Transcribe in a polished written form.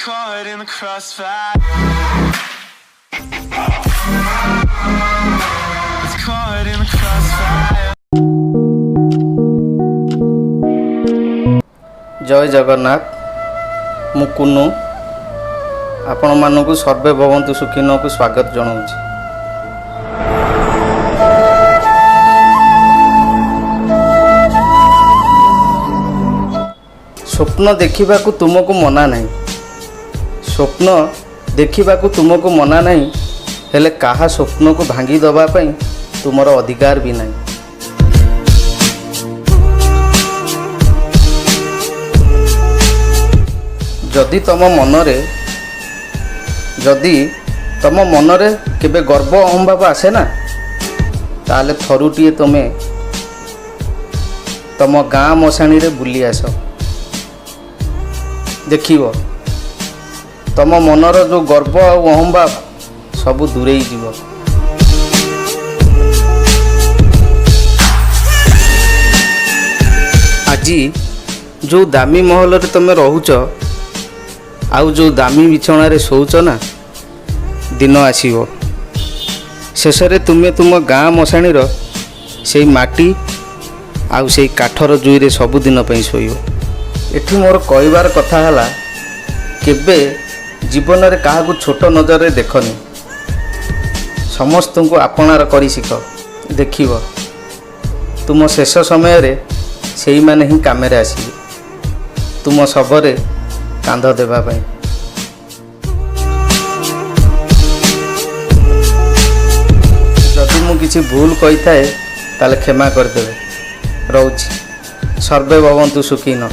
Caught in the crossfire. It's caught in the crossfire. ଜୟ ଜଗନ୍ନାଥ। ମୁଁ କୁନୁ, ଆପଣମାନଙ୍କୁ ସର୍ବେ ଭବନ୍ତୁ ସୁଖିନକୁ ସ୍ୱାଗତ ଜଣାଉଛି। ସ୍ୱପ୍ନ ଦେଖିବାକୁ ତୁମକୁ ମନା ନାହିଁ, ସ୍ୱପ୍ନ ଦେଖିବାକୁ ତୁମକୁ ମନା ନାହିଁ, ହେଲେ କାହା ସ୍ୱପ୍ନକୁ ଭାଙ୍ଗି ଦେବା ପାଇଁ ତୁମର ଅଧିକାର ବି ନାହିଁ। ଯଦି ତମ ମନରେ କେବେ ଗର୍ବ ଅହମ୍ଭାବ ଆସେ ନା, ତାହେଲେ ଥରୁଟିଏ ତୁମେ ତମ ଗାଁ ମଶାଣିରେ ବୁଲି ଆସ। ଦେଖିବ, ତମ ମନର ଯେଉଁ ଗର୍ବ ଆଉ ଅହମ୍ଭାବ ସବୁ ଦୂରେଇ ଯିବ। ଆଜି ଯେଉଁ ଦାମୀ ମହଲରେ ତୁମେ ରହୁଛ ଆଉ ଯେଉଁ ଦାମୀ ବିଛଣାରେ ଶୋଉଛ ନା, ଦିନ ଆସିବ, ଶେଷରେ ତୁମେ ତୁମ ଗାଁ ମଶାଣିର ସେଇ ମାଟି ଆଉ ସେଇ କାଠର ଜୁଇରେ ସବୁଦିନ ପାଇଁ ଶୋଇବ। ଏଠି ମୋର କହିବାର କଥା ହେଲା, କେବେ ଜୀବନରେ କାହାକୁ ଛୋଟ ନଜରରେ ଦେଖନି। ସମସ୍ତଙ୍କୁ ଆପଣାର କରି ଶିଖ। ଦେଖିବ, ତୁମ ଶେଷ ସମୟରେ ସେଇମାନେ ହିଁ କାମରେ ଆସିବେ ତୁମ ଶବରେ କାନ୍ଧ ଦେବା ପାଇଁ। ଯଦି ମୁଁ କିଛି ଭୁଲ କହିଥାଏ, ତାହେଲେ କ୍ଷମା କରିଦେବେ। ରହୁଛି। ସର୍ବେ ଭବନ୍ତୁ ସୁଖିନ।